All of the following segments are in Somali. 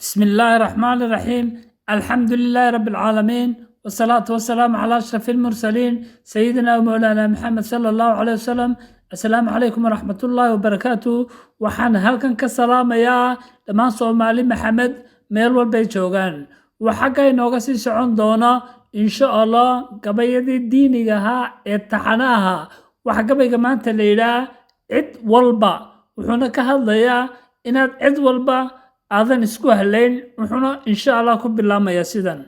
بسم الله الرحمن الرحيم، الحمد لله رب العالمين، والصلاة والسلام على أشرف المرسلين، سيدنا ومولانا محمد صلى الله عليه وسلم. السلام عليكم ورحمة الله وبركاته. Waxaan halkan ka salaamayaa dhammaan Soomaali Maxamed meel walbay joogaan. Waxaa inooga sii socon doona, insha Allah, gabayadii diiniga ahaa ee taxanaha. Waxaa gabayga maanta la yidhaah "Cid Walba", wuxuuna ka hadlayaa inaad cid walba aadan isku halayn. Wuxuuna, insha Allah, ku bilaabmayaa sidan: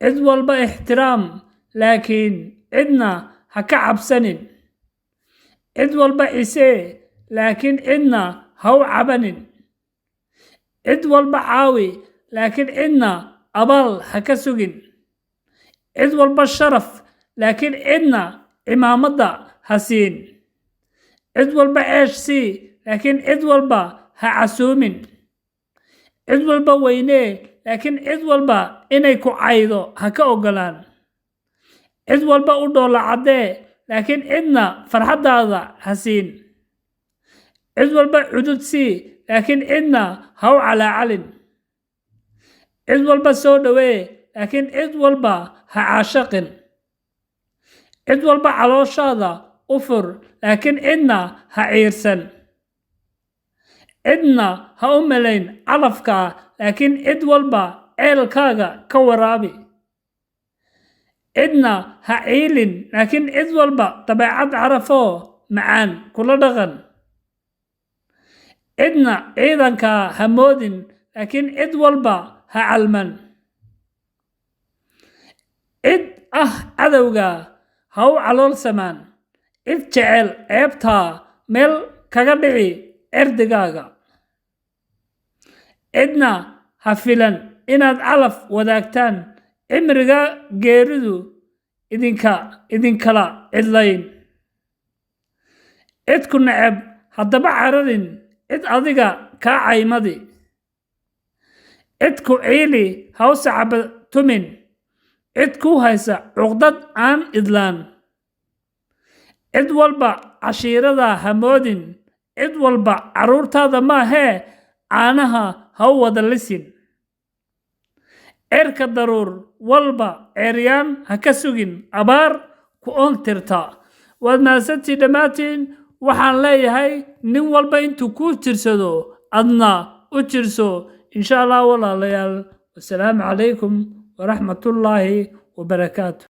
Cid walba ixtiraam, laakiin cidna ha ka cabsanin. Cid walba cisee, laakiin cidna ha u cabanin. Cid walba caawi, laakiin cidna abaal ha ka sugin. Cid walba sharaf, laakiin cidna cimaamadda ha siin. Cid walba ceesh sii, laakiin cid walba ha casuumin. Cid walba weynee, laakiin cid walba inay ku caydo ha ka oggolaan. Cid walba u dhoolla caddee, laakiin cidna farxaddaada ha siin. Cid walba cudud sii, laakiin cidna ha u calaacalin. Cid walba soo dhowee, laakiin cid walba ha caashaqin. Cid walba calooshaada u fur, laakiin cidna ha ciirsan. Cidna ha u malayn calafka, laakiin cid walba ceelkaaga ka waraabi. Cidna ha ciilin, laakiin cid walba dabeecad carafoo macaan kula dhaqan. Cidna ciidankaa ha moodin, laakiin cid walba ha calman. Cid ah cadowga ha u calool samaan. Cid jecel ceebtaa meel kaga dhici cirdigaaga. Cidna ha filan inaad calaf wadaagtaan, cimriga geeridu idinka idinkala cidlayn. Cid ku neceb haddaba cararin, cid adiga kaa caymadi. Cid ku ciili ha u sacaba tumin. Cid kuu haysa cuqdad aan idlaan. Cid walba cashiirada ha moodin. Cid walba carruurtaada maahee, caanaha ha u wada lisin. Cirka daruur walba ceeryaan ha ka sugin abaar ku oon tirta. Waad mahadsantii dhammaantiin. Waxaan leeyahay, nin walba intuu kuu jirsado adna u jirso, insha Allah. Walaalayaal, wasalaamu calaykum waraxmatullaahi wabarakaatu.